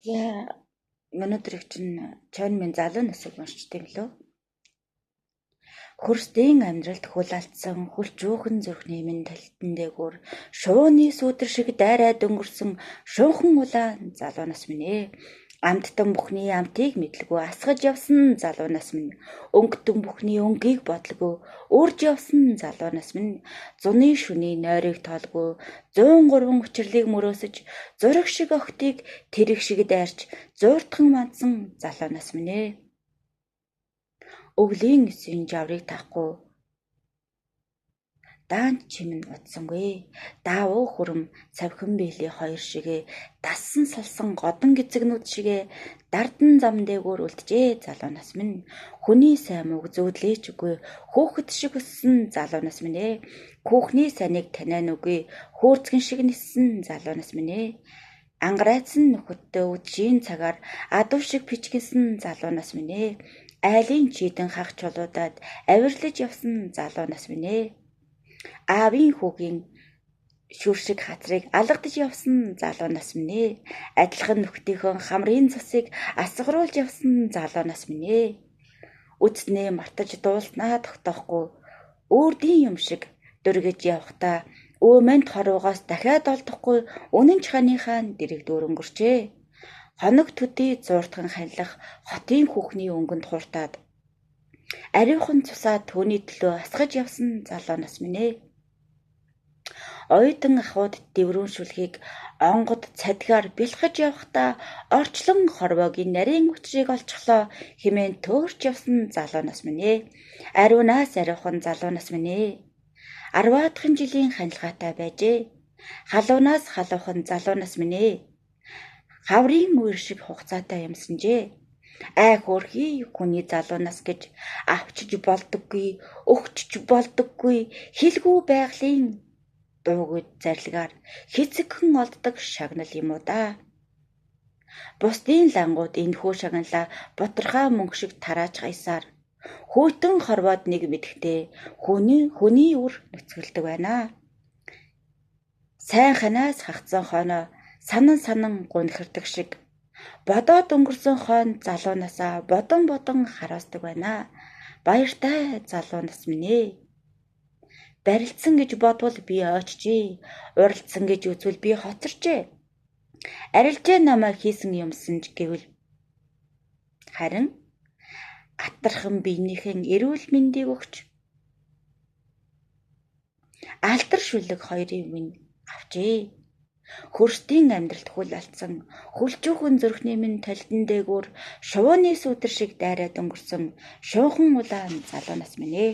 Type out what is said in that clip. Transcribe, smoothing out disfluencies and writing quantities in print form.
Яа, өнөөдрийг чинь чойн минь залуу насыг уншчихдээ юм лөө. Хөрсдийн амьдралд хөл алдсан хөлчүүхэн зүрхний минь талдан дээгүүр шувууны сүүдэр шиг дайраад өнгөрсөн шунхан улаан залуу нас минь ээ. Амттан бүхний амтыг мэдлгүй асгаж явсан залуу нас минь, өнгөтөн бүхний өнгийг бодлого үрж явсан залуу нас минь, зуны шүний нойрыг тоолгүй 103 учирлыг мөрөөсөж, зураг шиг охидыг тэрэг шиг дайрч зууртхан мандсан залуу нас минь ээ. Өвлийн эсийн жаврыг таахгүй даанч чим нь удсангүй. Даавуу хүрм савхин биелийн хоёр шигээ дассан салсан годон гэцэгнүүд шигээ дардан зам дээгүүр үлджээ залуу нас минь. Хүний сайн мууг зүүдлээч үгүй хүүхэд шиг өссөн залуу нас минь ээ. Хүүхний сайныг таниан үгүй хөөрцгөн шиг ниссэн залуу нас минь ээ. Ангарайцсан нөхөдтэй үдшийн цагаар адуу шиг пичгэнсэн залуу нас минь ээ. Айлын чийдэн хах чулуудад авирлаж явсан залуу нас минь ээ. Аавын хүүгийн шүр шиг хацрыг алгадаж явсан залуу нас минь ээ. Адилхан нөхдийнхөө хамрын цусыг асгаруулж явсан залуу нас минь ээ. Үдснээ мартаж дуулснаа тогтоохгүй үрдийн юм шиг дөргиж явхдаа өөмөнд хорвоогоос дахиад олдохгүй үнэн чханыхаа дэрэг дүүр өнгөрчээ. Хоног төдий зууртхан ханилах хотын хүүхний өнгөнд хууртаад ариухан цусаа түүний төлөө асгаж явсан залуу нас минь ээ. Оюутан ахуйд дэврүүн шүлгийг онгод цадгаар бялхаж явахдаа орчлон хорвоогийн нарийн учрыг олчихлоо хэмээн төөрч явсан залуу нас минь ээ. Ариунаас ариухан залуу нас минь ээ. Арваадхан жилийн ханилгаатай байжээ. Халуунаас халуухан залуу нас минь ээ. Хаврын үер шиг хугацаатай юмсанжээ. Ай хөөрхий хүний залуу нас гэж авчиж болдоггүй, өгчж болдоггүй, хэлгүй байгалийн дуугүй зарилгаар хэцэгхэн олддог шагнал юм уу да. Бусдын лангууд энэхүү шагналаа бутархай мөнгө шиг тарааж гаясаар хүйтэн хорвоод нэг мэдэхдээ хүний үр нүцгэлдэг байна. Сайн ханаас хагцсан хойноо санан санан гунхирдаг шиг бодоод өнгөрсөн хойно залуу насаа бодон бодон хараасдаг байна. Баяртай залуу нас минь ээ. Барилцсан гэж бодвол би ойчжээ. Уралдсан гэж үзвэл би хоцорчээ. Арилжээ намайг хийсэн юмсан ч гэвэл харин атархан биенийхэн эрүүл мэндийг өгч алдар шүлэг хоёрын минь авчээ. Хөрсдийн амьдралд хөл алдсан хөлчүүхэн зүрхний минь толидон дээгүүр шувууны сүүдэр шиг дайраад өнгөрсөн шунхан улаан залуу нас минь ээ.